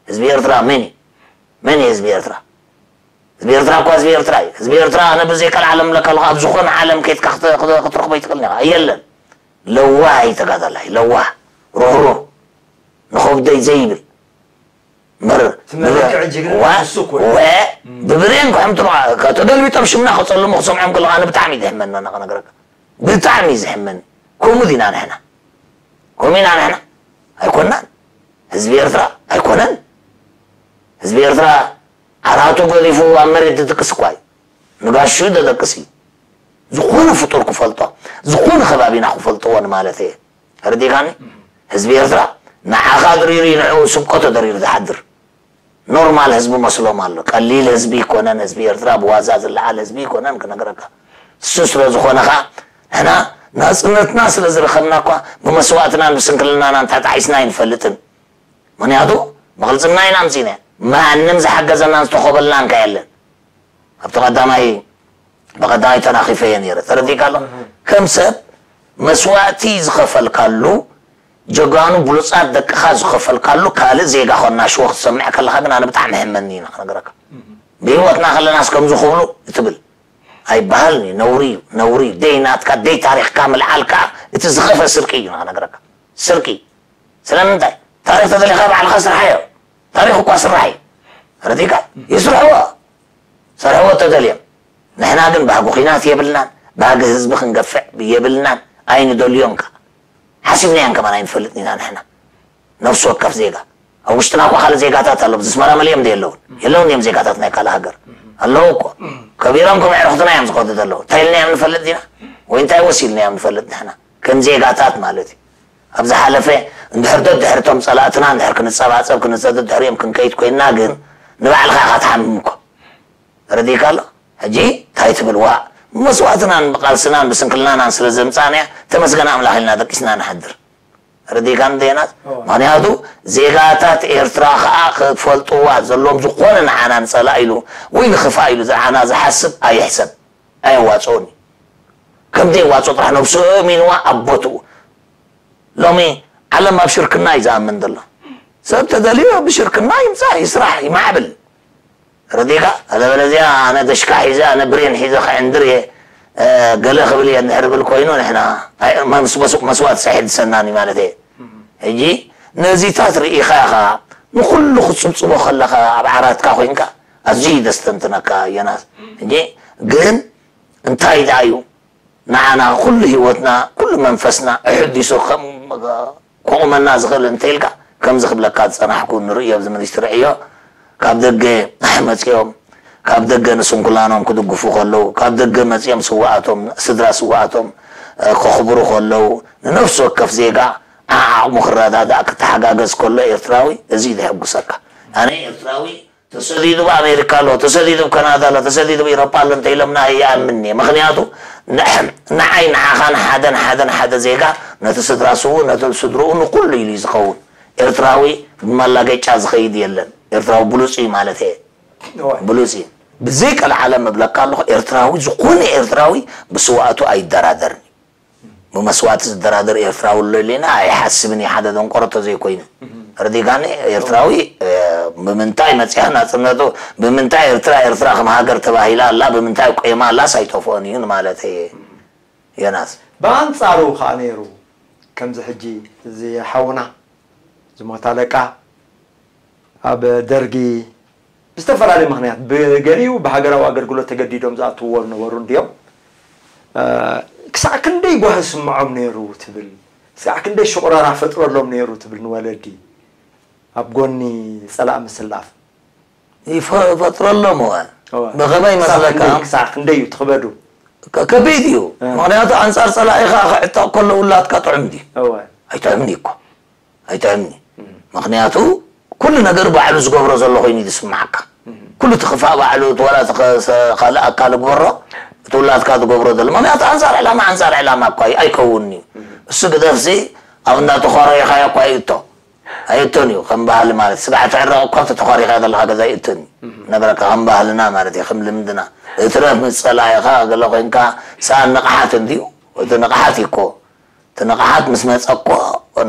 ህዝቢ ኤርትራ መን እዩ? መን እዩ ህዝቢ ኤርትራ? ህዝቢ ኤርትራ እኳ ህዝቢ ኤርትራ እዩ። ህዝቢ ኤርትራ ኣነ ብዘይ ካልእ ዓለም ለካ ኣለኹ፣ ኣብ ዝኾነ ዓለም ከይድካ ክተ-፣ ክተ-፣ ክትረኽቦ ይትኽእል ኔኻ። የለን። ለዋህ እዩ ተጋዳላይ፣ ለዋህ፣ ርህሩህ፣ ንኸብደይ ዘይብል። እምበር እቲ መለክዒ ጅግንነት ዋ-፣ ንሱ እኮ እዩ። ወ-፣ እም። ብብሬን ክሕምትሉ፣ ተገልቢጦም ሽምና ከጸልሙ ክሰምዖም ከለኹ ኣነ ብጣዕሚ እዩ ዘሕመኒ፣ ኣነ ክነግረካ። ብጣዕሚ እዩ ዘሕመኒ። ከምኡ ዲና ንሕና? ከምኡ ኢና ንሕና? ኣይኮናን። ህዝቢ ኤርትራ ኣይኮነን። ህዝቢ ኤርትራ ዓራቱ ገዲፉ ኣብ መሬት ዝድቅስ እኳ እዩ። ንጋሽኡ ዘደቅስ እዩ። ዝኾነ ፍጡር ክፈልጦ፣ ዝኾነ ከባቢና ክፈልጥዎ ንማለት እየ። ተረዲእካኒ? ህዝቢ ኤርትራ ንዓኻ ድሪሩ እዩ፣ ንዕኡ ስብቆ ተደሪሩ ዝሓድር። ኖርማል ህዝቢ መስሎም ኣሎ። ቀሊል ህዝቢ ኣይኮነን ህዝቢ ኤርትራ፣ ብዋዛ ዝለዓል ህዝቢ ኣይኮነን ክነግረካ። እሱ ስለ ዝኾነ ኸኣ ንሕና ናጽነትና ስለ ዝረኸብና እኳ ብመስዋእትናን ብስንክልናናን ተጣዒስና ኣይንፈልጥን። ምኽንያቱ ብቕልጽምና ኢና ኣምጺእናዮ። ማንም ዝሓገዘናን ዝተኾበልናን ከ የለን። ኣብቲ ቀዳማይ፣ ብቐዳማይ ተናኺፈ እየ ነይረ። ተረዲእካ ኣሎ? እህ። ከም ሰብ መስዋእቲ ዝኸፈልካሉ፣ ጀጋኑ ብሉጻት ደቅኻ ዝኸፈልካሉ፣ ካልእ ዜጋ ኮና ሽወ ክትሰምዕ ከለኻ ግን ኣነ ብጣዕሚ ሕመኒ ኢና ክነግረካ። እህ። ብህይወትና ከለናስ ከምዚ ክብሉ እትብል ኣይበሃልን እዩ። ነውሪ እዩ፣ ነውሪ እዩ። ደይ ናትካ፣ ደይ ታሪኽካ ምልዓልካ እቲ ዝኸፈ ስርቂ እዩ ክነግረካ። ስርቂ። ስለምንታይ? ታሪኽ ተደሊኻ ባዕልኻ ስርሓዮ። ታሪኽ እኳ ስራሕ እዩ። ረዲካ? ይስርሕዎ። ሰርሕዎ ተደልዮም። ንሕና ግን ባህጊ ኲናት የብልናን፣ ባህጊ ህዝቢ ክንገፍዕ የብልናን፣ ኣይንደልዮን ከኣ። ሓሲብናዮን ከማን ኣይንፈልጥን ኢና ንሕና። ነፍሲ ወከፍ ዜጋ። ኣብ ውሽጥና እኳ ካልእ ዜጋታት ኣሎ፣ ዝስመራ መሊኦም ዶ የለውን? የለውን እዮም ዜጋታት ናይ ካልእ ሃገር። ኣለዉ እኮ። ከቢሮም ከም ኣዕሩኽትና እዮም ዝኸዱ ዘለዉ። እንታይ ኢልናዮም ንፈልጥ ዲና? ወይ እንታይ ወሲድናዮም ንፈልጥ ንሕና? ከም ዜጋታት ማለት እዩ። ኣብ ዝሓለፈ እንድሕር ደድሕርቶም ጸላእትና እንድሕር ክንጸባጸብ ክንጸ-፣ ደድሕሪኦም ክንከይድ ኮይንና ግን ንባዕልኻ ኢኻ ትሓምም እኮ። ረዲእካ ኣሎ? ሕጂ እንታይ ትብል? ዋእ፣ ብመስዋእትናን ብቃልስናን ብስንክልናናን ስለ ዘምጻእናያ ተመስገን ኣምላኽ ኢልና ደቂስና ንሓድር። ረዲጋን ደናት ምክንያቱ ዜጋታት ኤርትራ ከዓ ክፈልጥዋ ዘለዎም ዝኾነ ንዓና ንፀላ ኢሉ ወይ ንክፋ ኢሉ ዝዓና ዝሓስብ ኣይሕሰብ ኣየዋፅኦን እዩ። ከም ዘይዋፅኦ ጥራሕ ነብሱ እሚንዋ ኣብ ቦትኡ ሎሚ ዓለም ኣብ ሽርክና እዩ ዝኣምን ዘሎ። ሰብ ተደልዩ ብሽርክና ይምፃእ ይስራሕ ይማዕብል ረዲጋ ኣለበለዚያ ኣነ ደሽካ ሒዘ ኣነ ብሬን ሒዘ ክዕንድር እየ ገለ ክብል እየ እንድሕር ብል ኮይኑ ንሕና መስዋእት ሳይሕድሰናን እዩ ማለት እየ። ሕጂ ነዚታት ርኢኻ ኢኻ ንኩሉ ክፅብፅቦ ከለኻ ኣብ ዓራትካ ኮይንካ ኣዝዩ ደስተንትነካ ዮናስ። ሕጂ ግን እንታይ ደኣ እዩ ንዓና ኩሉ ህይወትና ኩሉ መንፈስና ኣሕዲሱ ከም ክቑመና ዝኽእል እንተኢልካ ከምዚ ክብለካ ዝፀናሕኩ ንርእዮ ኣብዚ ሚኒስትሪ ዕዮ ካብ ደገ መፂኦም ካብ ደገ ንስንኩላኖም ክድግፉ ከለዉ ካብ ደገ መፂኦም ስዋኣቶም ስድራ ስዋኣቶም ከኽብሩ ከለዉ ንነፍሲ ወከፍ ዜጋ ዓዓቕሙ ክረዳዳእ ክተሓጋገዝ ከሎ ኤርትራዊ እዚ እዩ ዘሐጉሰካ ኣነ ኤርትራዊ ተሰዲዱ ኣብ ኣሜሪካ ኣሎ፣ ተሰዲዱ ኣብ ካናዳ ኣሎ፣ ተሰዲዱ ኣብ ኢሮጳ ኣሎ እንተኢሎምና ኣይኣምንን እየ። ምኽንያቱ ንዓይ ንዓኻን ሓደን ሓደን ሓደ ዜጋ ነቲ ስድራ ስውእ ነቲ ስድርኡ ንኩሉ ኢሉ እዩ ዝኸውን። ኤርትራዊ ብማላገጫ ዝኸይድ የለን። ኤርትራዊ ብሉጽ እዩ ማለት እየ። ብሉጽ እዩ። ብዘይ ቀልዓለም እብለካ ኣለኹ ኤርትራዊ ዝኾነ ኤርትራዊ ብስውኣቱ ኣይደራደርን እዩ። ብመስዋእቲ ዝደራደር ኤርትራዊ ኣሎ ኢለና ኣይሓስብን እየ ሓደ ደንቆሮ ተዘይኮይኑ ረዲጋኒ ኤርትራዊ ብምንታይ መፅያ ናፅነቱ ብምንታይ ኤርትራ ኤርትራ ከም ሃገር ተባሂላ ኣላ ብምንታይ ቆይማ ኣላስ ኣይጠፍኦን እዩ ንማለት እየ ዮናስ። ብኣንፃሩ ከዓ ነይሩ ከምዚ ሕጂ እዚ ሓውና ዝሞት ኣለቃ ኣብ ደርጊ ብዝተፈላለየ ምኽንያት ብገሊኡ ብሃገራዊ ኣገልግሎት ተገዲዶም ዝኣትውዎ ዝነበሩ እንድዮም። ክሳዕ ክንደይ ጓሂ ዝስምዖም ነይሩ ትብል፣ ክሳዕ ክንደይ ሽቑረራ ፈጥረሎም ነይሩ ትብል ንወለዲ ኣብ ጎኒ ፀላእ ምስላፍ። ይፈጥረሎም እወ። ብኸመይ ይመስለካ? ክሳዕ ክንደይ እዩ ትኽበዱ? ከቢድ እዩ። ምኽንያቱ ኣንፃር ፀላኢኻ ክዕጠቕ ከሎ ውላድካ ጥዑም ድዩ? ኣይጥዕምን እዩ እኮ። ኣይጥዕምን እዩ። ምኽንያቱ ኩሉ ነገር ባዕሉ ዝገብሮ ዘሎ ኮይኑ እዩ ዝስምዓካ። ኩሉ እቲ ክፋእ ባዕሉ እቲ ዋላ እቲ ከ- ካልእ ኣካል ግበሮ እቲ ውላድካ ዝገብሮ ዘሎ ምኽንያቱ ኣንፃር ዕላማ ኣንፃር ዕላማ እኳ እዩ ኣይከውንን እዩ። እሱ ግደፍሲ ኣብ እንዳተኾረይኻዮ እኳ ይእቶ ኣይእቶን እዩ ከም ባህሊ ማለት ስጋዕ ትዕረቕ እኳ ኣብቲ ተኾሪኻ ዘለኻ ገዛ ይእቶን እዩ። ነበረካ ከም ባህልና ማለት እዩ ከም ልምድና እትረፍ ምስ ፀላኢኻ ገለ ኮይንካ ሰኣን ንቕሓት እንድዩ እቲ ንቕሓት እዩ እኮ እቲ ንቕሓት ምስ መጸ እኮ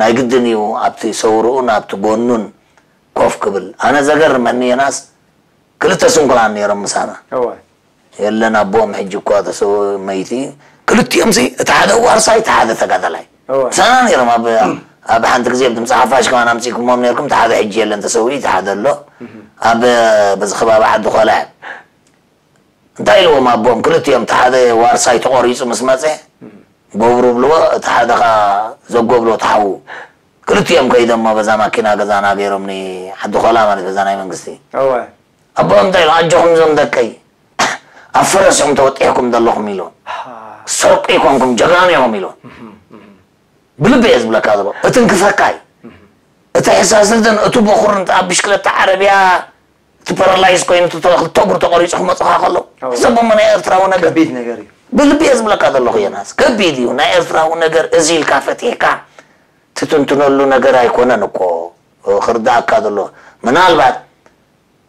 ናይ ግድን እዩ ኣብቲ ሰውርኡን ኣብቲ ጎኑን ኮፍ ክብል። ኣነ ዘገርመኒ ዮናስ ክልተ ስንኩላን ነይሮም ምሳና። የለን ኣቦኦም ሕጂ እኳ ተሰው መይቲ ክልቲኦም ሲ እቲ ሓደ ዋርሳይ እቲ ሓደ ተጋዳላይ ምሳና ነይሮም ኣብ ኣብ ሓንቲ ግዜ ብድምፂ ሓፋሽ ከማን ኣምፂእኩሞም ነርኩም እቲ ሓደ ሕጂ የለን ተሰዊኡ እቲ ሓደ ኣሎ ኣብ በዚ ከባቢ ዓዲ ኮላ እዮም እንታይ ኢልዎም ኣቦኦም ክልቲኦም እቲ ሓደ ዋርሳይ ተቖሪፁ ምስ መፀ ጎብሩ ብልዎ እቲ ሓደ ኸዓ ዘጎብሎ ተሓዉ ክልቲኦም ከይዶሞ በዛ ማኪና ገዛና ገይሮምኒ ዓዲ ኾላ ማለት በዛ ናይ መንግስቲ ኣቦኦም እንታይ ኢሉ ኣጆኹም እዞም ደቀይ ኣብ ፈረስ ኢኹም ተወጢሕኩም ዘለኹም ኢልዎም ሰርቂ ይኮንኩም ጀጋኑ ኢኹም ኢልዎም ብልቢ እየ ዝብለካ ዘሎ እትንክፈካ እዩ እቲ ሕሳስልትን እቱ በኹርን ኣብ ብሽክለታ ዓረብያ እቲ ፓራላይዝ ኮይኑ እቲ ክልተ እግሩ ተቆሪፁ ክመፁካ ከሎ ሕሰቦሞ ናይ ኤርትራዊ ነገር ከቢድ ነገር እዩ ብልቢ እየ ዝብለካ ዘለኹ ዮናስ ከቢድ እዩ ናይ ኤርትራዊ ነገር እዚ ኢልካ ፈቲሕካ ትትንትነሉ ነገር ኣይኮነን እኮ ክርዳእካ ዘሎ ምናልባት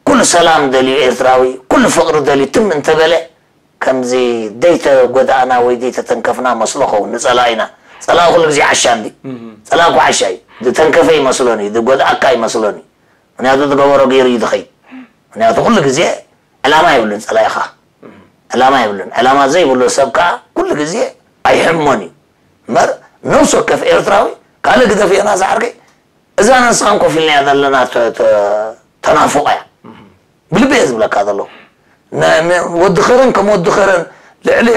ኩሉ ሰላም ደልዩ ኤርትራዊ ኩሉ ፍቅሪ ደልዩ ትም እንተበለ ከምዚ ደይተጎዳእና ወይ ደይተተንከፍና መስሎ ኸውን ንጸላኢና። ጸላኢ ኩሉ ግዜ ዓሻ እንዲ። ጸላኢ እኮ ዓሻ እዩ። ዝተንከፈ ይመስሎን እዩ፣ ዝጎድኣካ ይመስሎን እዩ። ምክንያቱ ዝገበሮ ገይሩ እዩ ዝኸይድ። ምክንያቱ ኩሉ ግዜ ዕላማ የብሉን ጸላኢኻ። ዕላማ የብሉን። ዕላማ ዘይብሉ ሰብ ከኣ ኩሉ ግዜ ኣይሕሞን እዩ። እምበር ነብሲ ወከፍ ኤርትራዊ ካልእ ግደፍ ዮናስ ዓርከይ እዛ ንስኻን ኮፍ ኢልናያ ዘለና ተናፉቕ እያ ብልቢ እየ ዝብለካ ዘለኹ ወዲ ኸረን ከም ወዲ ኸረን ልዕሊ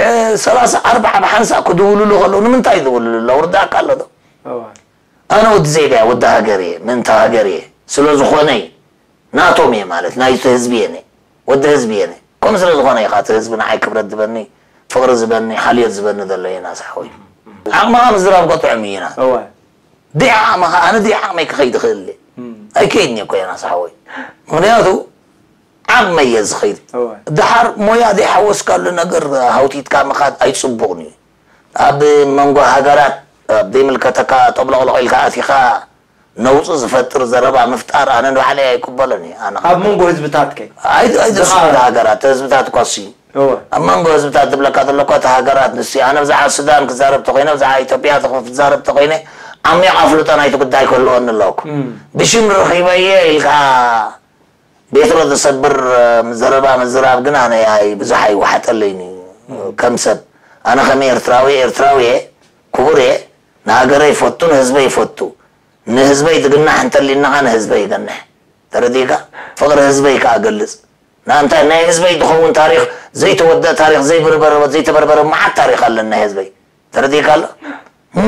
ሰላሳ ኣርባዓ ብሓንሳእ ክድውልሉ ከለዉ ንምንታይ ይድውልሉ ኣለዉ ርዳእካ ኣሎ ዶ ኣነ ወዲ ዜጋ እየ ወዲ ሃገር እየ ምእንቲ ሃገር እየ ስለ ዝኾነ እዩ ናቶም እየ ማለት ናይቲ ህዝቢ እየ ወዲ ህዝቢ እየ ከምኡ ስለ ዝኾነ እዩ እቲ ህዝቢ ንዓይ ክብረት ዝበኒ ፍቕሪ ዝበኒ ሓልዮት ዝበኒ ዘሎ እየ ናሳሕወይ ዓቕምኻ ምዝራብ ከጥዕም እዩ ናት ዲዓ ዓቕምኻ ኣነ ዲዓ ዓቕመይ ክኸይድ ይኽእል እየ ኣይከይድን እየ እኮ ዮናስ ሓወይ ምኽንያቱ ዓቕመይ እየ ዝኸይድ ደሓር ሞያ ዘይሓወስካሉ ነገር ሃውቲትካ ምኻድ ኣይፅቡቕን እዩ ኣብ መንጎ ሃገራት ኣብ ዘይምልከተካ ጠብለቕለቕ ኢልካ ኣቲኻ ነውፂ ዝፈጥር ዘረባ ምፍጣር ኣነ ንባዕለይ ኣይቅበሎን እየ። ኣነ ኣብ መንጎ ህዝብታት ከ ኣይደስም። ሃገራት ህዝብታት ኳሲ እወ ኣብ መንጎ ህዝብታት ዝብለካ ዘለኳ እቲ ሃገራት ንስ ኣነ ብዛዕባ ሱዳን ክዛረብ ተኮይነ ብዛዕባ ኢትዮጵያ ክዛረብ ተኮይነ ዓሚቕ ኣፍልጦ ናይቲ ጉዳይ ክህልወኒ ኣለኩ። ብሽም ረኺበየ ኢልካ ቤትሮ ዘሰብር ዘረባ ምዝራብ ግን ኣነ ኣይ ብዙሕ ኣይወሓጠለይን እዩ። ከም ሰብ ኣነ ከም ኤርትራዊ ኤርትራዊ እየ፣ ክቡር እየ፣ ንሃገረይ ይፈቱ ንህዝበይ ይፈቱ። ንህዝበይ ዝግናሕ እንተሊና ንህዝበይ ይገንሕ። ተረዲእካ? ፍቕሪ ህዝበይ ከኣ ገልጽ። ንኣንታይ ናይ ህዝበይ ዝኸውን ታሪኽ ዘይተወደአ ታሪኽ ዘይበርበረ ዘይተበርበረ መዓት ታሪኽ ኣለኒ ናይ ህዝበይ። ተረዲእካ ኣሎ?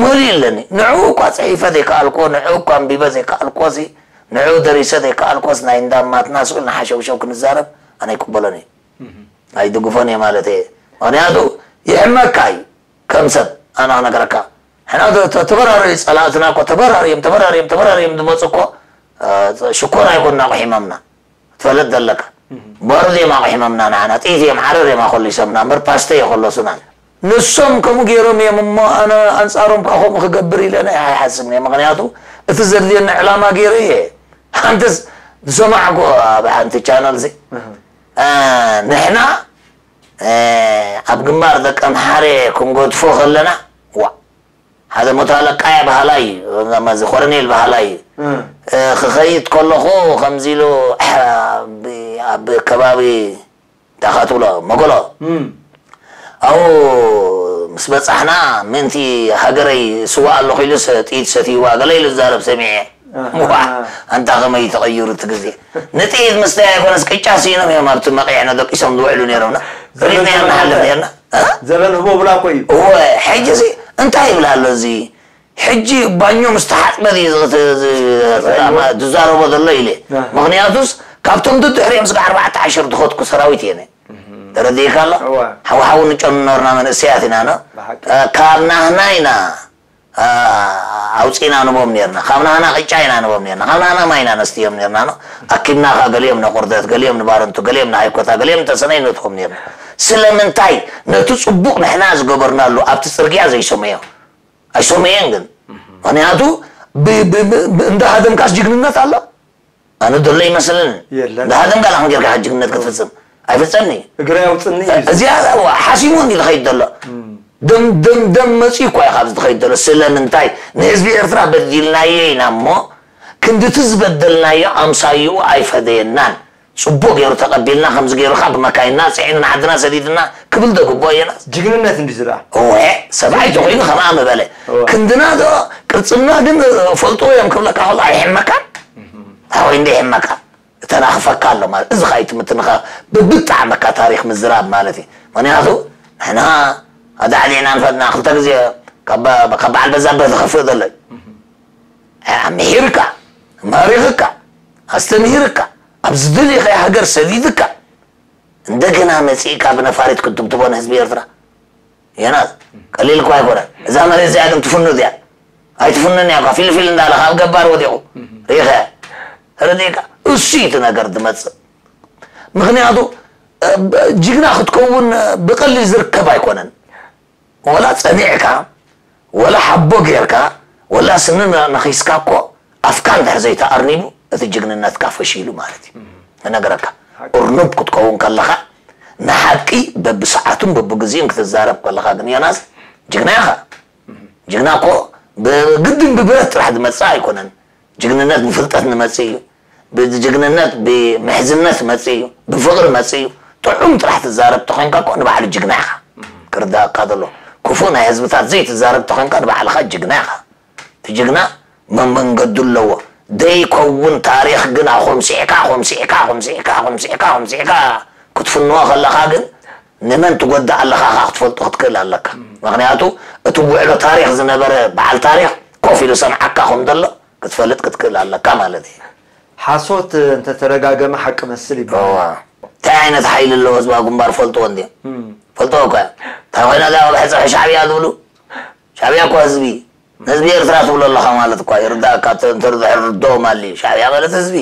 መሊኡ ኣለኒ። ንዕኡ እኳ ጽሒፈ ዘይከኣልክዎ ንዕኡ እኳ ኣንቢበ ዘይከኣልክዎ ሲ ንዕኡ ደሪሰ ዘይከኣልክዎስ ናይ እንዳማትና ስኡል ንሓሸውሸው ክንዛረብ ኣነ ኣይቅበሎን እየ። ኣይድግፎን እየ ማለት እየ። ምክንያቱ ይሕመካ እዩ ከም ሰብ ኣነ ክነግረካ ሕና ተበራሪ ጸላእትና እኮ ተበራሪዮም ተበራሪዮም ተበራሪዮም ዝመፁ እኮ ሽኮር ኣይኮንና ቁሒሞምና ትፈልጥ ዘለካ ባሩድ እዮም ኣቑሒሞምና ንዓና ጥይት እዮም ዓረር እዮም ኣኮሊሶምና እምበር ፓስተ የኮለሱናን ንሶም ከምኡ ገይሮም እዮም እሞ ኣነ ኣንፃሮም ከዓ ከምኡ ክገብር ኢለ ናይ ኣይሓስብን እየ ምክንያቱ እቲ ዘድልየኒ ዕላማ ገይረ እየ ሓንትስ ዝሰማዕኩ ኣብ ሓንቲ ቻነል ዚ ንሕና ኣብ ግንባር ደቀምሓረ ክንገድፎ ከለና ዋ ሓደ ሞቶ ኣለቃያ ባህላ እዩ እዚ ኮረኔል ባህላ እዩ ክኸይድ ከለኹ ከምዚ ኢሉ ኣብ ከባቢ እንታይ ትብሎ መጎሎ ኣብኡ ምስ በፃሕና ምእንቲ ሃገረይ ስዋ ኣለኹ ኢሉስ ጥይት ሰትይዋ ገለ ኢሉ ዝዛረብ ሰሚዐ ዋ ኣንታ ከመይ ተቐይሩ እቲ ግዜ ንጥይት ምስተይ ኣይኮነስ ቅጫ ስኢኖም እዮም ኣብቲ መቕዒዕና ደቂሶም ዝውዕሉ ነይሮምና ሪድናዮ ንሓልፍ ነርና ዘበን ህቦብላ እኮ እዩ እወ ሕጂ እዚ እንታይ ይብል ኣሎ እዚ ሕጂ ባኞ ምስ ተሓፅበ ዝዛረቦ ዘሎ ኢለ ምክንያቱስ ካብቶም ድድሕሪኦም ስጋ ኣርባዕተ ዓሸር ዝኸድኩ ሰራዊት እየ ተረዲእካ ኣሎ ሓውሓው ንጨኑ ነበርና መንእሰያት ኢና ኖ ካብ ናህና ኢና ኣውፂና ንቦም ነርና ካብ ናህና ቅጫ ኢና ንቦም ነርና ካብ ናህና ማይ ኢና ነስትዮም ነርና ኖ ኣኪብና ከዓ ገሊኦም ንቁርደት ገሊኦም ንባረንቱ ገሊኦም ንሃይኮታ ገሊኦም ንተሰነይ ነትዎም ነርና ስለምንታይ ነቲ ፅቡቅ ንሕና ዝገበርናሉ ኣብቲ ፅርግያ ዘይሰመዮ ኣይሰመየን ግን ምክንያቱ እንዳ ሃደምካስ ጅግንነት ኣሎ ኣነ ዘሎ ይመስልን የለን። እንዳ ሃደምካ ላክን ጌርካ ጅግንነት ክትፍፅም ኣይፍፀምን እዩ እግረ ኣውፅኒ እዩ እዚኣ ሓሲሙ እንዲ ዝኸይድ ዘሎ ደም ደም ደም መፅኡ እኳ እዩ ካብዚ ትኸይድ ዘሎ ስለምንታይ ንህዝቢ ኤርትራ በዲልናዮ ኢና እሞ ክንድቲ ዝበደልናዮ ኣምሳይኡ ኣይፈደየናን ፅቡቅ ገይሩ ተቀቢልና ከምዚ ገይሩ ከዓ ብመካይንና ፅዒኑ ንዓድና ሰዲድና ክብል ዶ ግቦ እየና ጅግንነት እንዲ ዝረኣ እወ ሰብኣይ ተኮይኑ ከምኣ ምበለ ክንድና ዶ ቅርፅና ግን ፈልጥዎ እዮም ክብለካ ከሎ ኣይሕመካን ኣወይ እንደ ይሕመካ እተናኽፈካ ኣሎ ማለት እዚ ኸኣ ትምትንኻ ብብጣዕመካ ታሪክ ምዝራብ ማለት እዩ ምክንያቱ ንሕና ኣዳዕሊዕና ንፈጥና ክልተ ግዜ ካብ በዓል በዛብህ ዝኸፍእ ዘሎ እዩ ምሒርካ መሪኽካ ኣስተምሂርካ ኣብ ዝደለኻዮ ሃገር ሰዲድካ እንደገና መጺእካ ብነፋሪት ክትድብድቦ ንህዝቢ ኤርትራ ዮናስ ቀሊል እኮ ኣይኮነን እዛ መሬት እዚኣ ግን ትፍኑ እዚኣ ኣይትፍኑን እያ ፊልፊል እንዳለካ ኣብ ገባር ወዲቑ ሪኢኻ ተረዲእካ እሱ እዩ እቲ ነገር ዝመጽእ ምክንያቱ ጅግና ክትከውን ብቀሊል ዝርከብ ኣይኮነን ወላ ጸኒዕካ ወላ ሓቦ ጌርካ ወላ ስኒ ነኺስካ እኮ ኣፍካ እንድሕር ዘይተኣርኒቡ እቲ ጅግንነትካ ፈሺሉ ማለት እዩ እነገረካ እርኑብ ክትከውን ከለኻ ንሓቂ በብሰዓቱን በብግዜኡን ክትዛረብ ከለኻ ግን ዮናስ ጅግና ኢኻ ጅግና እኮ ብግድን ብብረት ጥራሕ ዝመፅእ ኣይኮነን ጅግንነት ብፍልጠት ንመፅእ እዩ ብጅግንነት ብምሕዝነት መፅእ እዩ ብፍቕሪ መፅእ እዩ ጥዑም ጥራሕ ትዛረብ ተኾንካ እኮ ንባዕሉ ጅግና ኢኻ ክርዳእካ ዘሎ ክፉእ ናይ ህዝብታት ዘይትዛረብ ተኾንካ ንባዕልኻ ጅግና ኢኻ እቲ ጅግና መመንገዱ ኣለዎ ዘይከውን ታሪኽ ግን ኣኾምሲዕካ ኾምሲዕካ ኾምሲዕካ ኾምሲዕካ ኾምሲዕካ ክትፍንዎ ከለኻ ግን ንመን ትጎድእ ኣለኻ ካ ክትፈልጦ ክትክእል ኣለካ ምክንያቱ እቲ ውዕሎ ታሪኽ ዝነበረ በዓል ታሪኽ ኮፍ ኢሉ ሰምዓካ ከም ዘሎ ክትፈልጥ ክትክእል ኣለካ ማለት እዩ ሓሶት እንተተደጋገመ ሓቂ መስል ይበሃል እንታይ ዓይነት ሓይሊ ኣለዎ ህዝባዊ ግንባር ፈልጥዎ እንዲ ፈልጥዎ እኳ እንታይ ኮይና እዛ ብሕፅሒ ሻዕብያ ዝብሉ ሻዕብያ እኳ ህዝቢ ንህዝቢ ኤርትራ ትብሎ ኣለኻ ማለት እኳ ይርዳእካ እንተርድሕር ርድኦም ኣልዩ ሻዕብያ ማለት ህዝቢ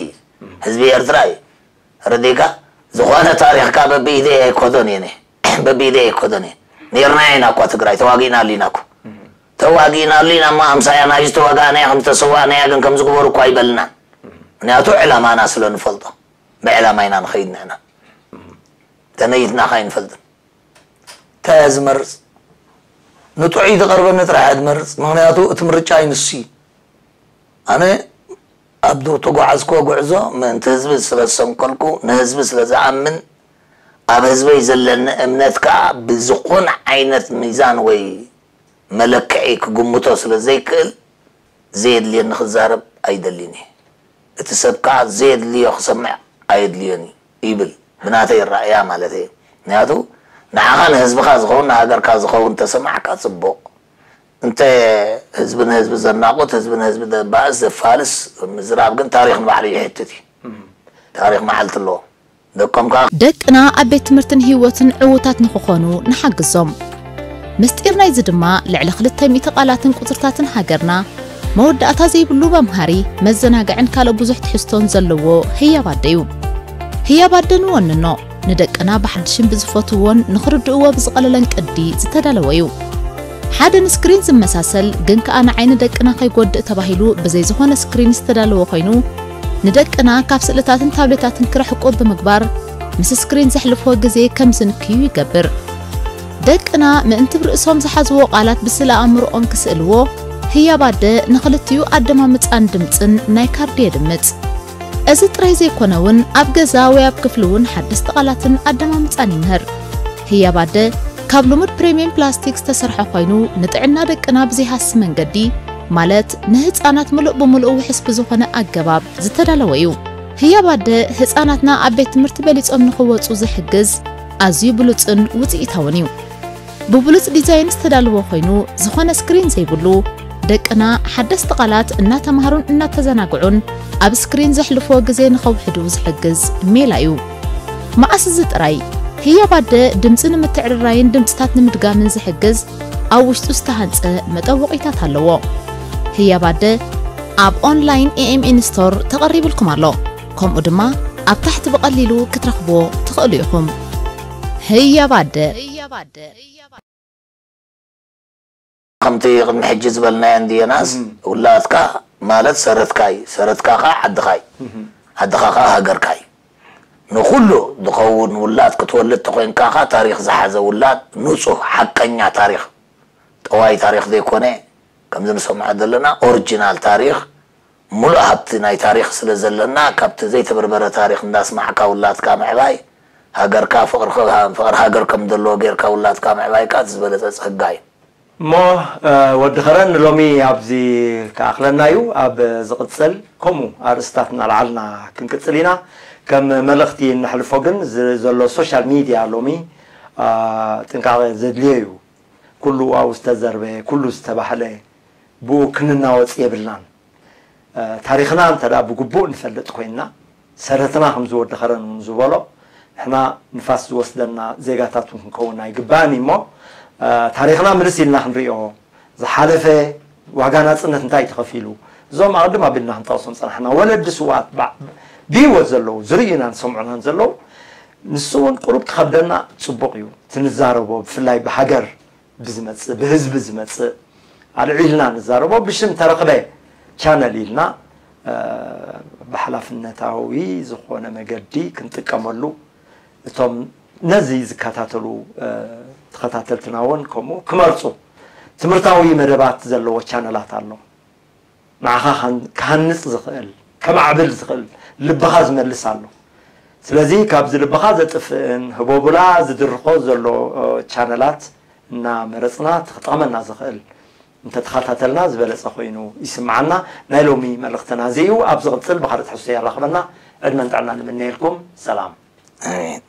ህዝቢ ኤርትራ እዩ ረዲካ ዝኾነ ታሪኽካ በብኢደይ ኣይኮዶን እየ በብኢደይ ኣይኮዶን እየ ነርና ኢና እኳ ትግራይ ተዋጊእና ኣሊና እኮ ተዋጊእናሉ ኢና እሞ ኣምሳያ ናይዚ ተዋጋእናያ ከም ዝተሰዋእናያ ግን ከምዚ ግበሩ እኳ ኣይበልናን። ምክንያቱ ዕላማና ስለ ንፈልጦ ብዕላማ ኢና ንኸይድ ንሕና። ተመይትና ኸ ኣይንፈልጥን። እንታይ እየ ዝመርፅ? ንጥዑይ ዝቐርበኒ ጥራሕ እየ ዝመርፅ። ምክንያቱ እቲ ምርጫ እዩ ንሱ እዩ። ኣነ ኣብ ተጓዓዝክዎ ጉዕዞ ምእንቲ ህዝቢ ስለ ዝሰንከልኩ ንህዝቢ ስለ ዝኣምን ኣብ ህዝበይ ዘለኒ እምነት ከዓ ብዝኾነ ዓይነት ሚዛን ወይ መለክዒ ክግምቶ ስለ ዘይክእል ዘየድልየኒ ክዛረብ ኣይደልን እየ። እቲ ሰብ ከዓ ዘየድልዮ ክሰምዕ ኣየድልዮን እዩ ይብል። ብናተይ ራእያ ማለት እየ። ምክንያቱ ንዓኻ ንህዝብኻ ዝኸውን ንሃገርካ ዝኸውን ተሰማዕካ ፅቡቕ። እንተ ህዝቢ ንህዝቢ ዘናቑት ህዝቢ ንህዝቢ ዘባእስ ዘፋልስ ምዝራብ ግን ታሪኽ ንባዕሉ ይሕትት እዩ። ታሪኽ መዓልቲ ኣለዎ። ደቆም ከዓ ደቅና ኣብ ቤት ትምህርትን ህይወትን ዕዉታት ንኽኾኑ ንሓግዞም። ምስጢር ናይዚ ድማ ልዕሊ ክልተ ሚእቲ ቃላትን ቁጽርታትን ሃገርና መወዳእታ ዘይብሉ መምሃሪ፣ መዘናግዕን ካልእ ብዙሕ ትሕዝቶን ዘለዎ ህያብ ኣደ እዩ። ህያብ ኣደ ንወንኖ፣ ንደቅና ብሓድሽን ብዝፈትውዎን ንኽርድእዎ ብዝቐለለን ቅዲ ዝተዳለወ እዩ። ሓደ ንስክሪን ዝመሳሰል ግን ከኣ ንዓይኒ ደቅና ከይጎድእ ተባሂሉ ብዘይ ዝኾነ ስክሪን ዝተዳለወ ኮይኑ፣ ንደቅና ካብ ስእልታትን ታብሌታትን ክርሕቁ ብምግባር ምስ ስክሪን ዘሕልፍዎ ግዜ ከም ዝንክዩ ይገብር። ደቅና ምእንቲ ብርእሶም ዝሓዝዎ ቃላት ብስለ ኣእምሮኦም ክስእልዎ ህያብ ኣደ ንኽልቲኡ ኣደማምጻን ድምጽን ናይ ካርዲ የድምጽ። እዚ ጥራይ ዘይኮነ እውን ኣብ ገዛ ወይ ኣብ ክፍሊ እውን ሓደስቲ ቃላትን ኣደማምጻን ይምህር። ህያብ ኣደ ካብ ልሙድ ፕሪምየም ፕላስቲክ ዝተሰርሐ ኮይኑ ንጥዕና ደቅና ብዘይሃሲ መንገዲ ማለት ንህፃናት ምሉእ ብምሉእ ውሕስ ብዝኾነ ኣገባብ ዝተዳለወ እዩ። ህያብ ኣደ ህፃናትና ኣብ ቤት ትምህርቲ በሊፆም ንኽወፁ ዝሕግዝ ኣዝዩ ብሉፅን ውፅኢታውን እዩ። ብብሉፅ ዲዛይን ዝተዳለወ ኮይኑ ዝኾነ ስክሪን ዘይብሉ ደቅና ሓደስቲ ቃላት እናተምሃሩን እናተዘናግዑን ኣብ ስክሪን ዘሕልፍዎ ግዜ ንኸውሕዱ ዝሕግዝ ሜላ እዩ። መኣስ እዚ ጥራይ ህያብ ኣደ ድምፂ ንምትዕርራይን ድምፅታት ንምድጋምን ዝሕግዝ ኣብ ውሽጡ ዝተሃንፀ መጠወቒታት ኣለዎ። ህያብ ኣደ ኣብ ኦንላይን ኤኤምኤን ስቶር ተቐሪብልኩም ኣሎ። ከምኡ ድማ ኣብ ታሕቲ ብቐሊሉ ክትረኽብዎ ትኽእሉ ኢኹም። ህያብ ኣደ ከምቲ ቅድሚ ሕጂ ዝበልናዮ እንድየናስ ውላድካ ማለት ሰረትካ እዩ። ሰረትካ ከዓ ዓድኻ እዩ። ዓድኻ ከዓ ሃገርካ እዩ። ንኩሉ ዝኸውን ውላድ ክትወልድ ተኮይንካ ከዓ ታሪኽ ዝሓዘ ውላድ ንፁህ ሓቀኛ ታሪኽ ጠዋይ ታሪኽ ዘይኮነ ከምዚ ንሰምዖ ዘለና ኦሪጂናል ታሪኽ ሙሉእ ሃብቲ ናይ ታሪኽ ስለ ዘለና ካብቲ ዘይተበርበረ ታሪኽ እንዳስማዕካ ውላድካ ምዕባይ ሃገርካ ፍቕሪ ሃገር ከም ዘለዎ ጌርካ ውላድካ ምዕባይካ እቲ ዝበለፀ ፀጋ እዩ። እሞ ወዲ ኸረን ሎሚ ኣብዚ ክኣኽለና እዩ። ኣብ ዝቕፅል ከምኡ ኣርእስታት እናልዓልና ክንቅፅል ኢና። ከም መልእኽቲ እነሕልፎ ግን ዘሎ ሶሻል ሚድያ ሎሚ ጥንቃቐ ዘድልዮ እዩ። ኩሉ ኣብኡ ዝተዘርበ ኩሉ ዝተባህለ ብኡ ክንናወፅ የብልናን። ታሪኽና እንተ ብግቡእ ንፈልጥ ኮይንና ሰረትና ከምዚ ወዲ ኸረን እውን ዝበሎ ንሕና ንፋስ ዝወስደና ዜጋታት እውን ክንከውን ኣይግባእን እዩ እሞ ታሪኽና ምልስ ኢልና ክንሪኦ ዝሓለፈ ዋጋ ናፅነት እንታይ ተኸፊሉ እዞም ኣቕድም ኣቢልና ክንጠቕሶም ፀናሕና ወለዲ ስዋት ብህይወት ዘለዉ ዝርእዩናን ዝሰምዑናን ዘለዉ ንሱ እውን ቁሩብ ክኸብደና ፅቡቕ እዩ ትንዛረቦ ብፍላይ ብሃገር ብዝመፅእ ብህዝቢ ዝመፅእ ኣልዒልና ንዛረቦ ብሽም ተረኽበ ቻነል ኢልና ብሓላፍነታዊ ዝኾነ መገዲ ክንጥቀመሉ እቶም ነዚ ዝከታተሉ ተኸታተልትና እውን ከምኡ ክመርፁ ትምህርታዊ መደባት ዘለዎ ቻነላት ኣሎ ንዓኻ ክሃንፅ ዝኽእል ከማዕብል ዝኽእል ልብኻ ዝመልስ ኣሎ ስለዚ ካብዚ ልብኻ ዘጥፍእን ህቦብላ ዝድርኾ ዘሎ ቻነላት እናመረፅና እቲ ክጠቕመና ዝኽእል እንተተኸታተልና ዝበለፀ ኮይኑ ይስምዓና ናይ ሎሚ መልእኽትና እዚ እዩ ኣብ ዝቕፅል ብኻልእ ትሕዝቶ የራኽበና ዕድመን ጥዕና ንምነየልኩም ሰላም ኣሜን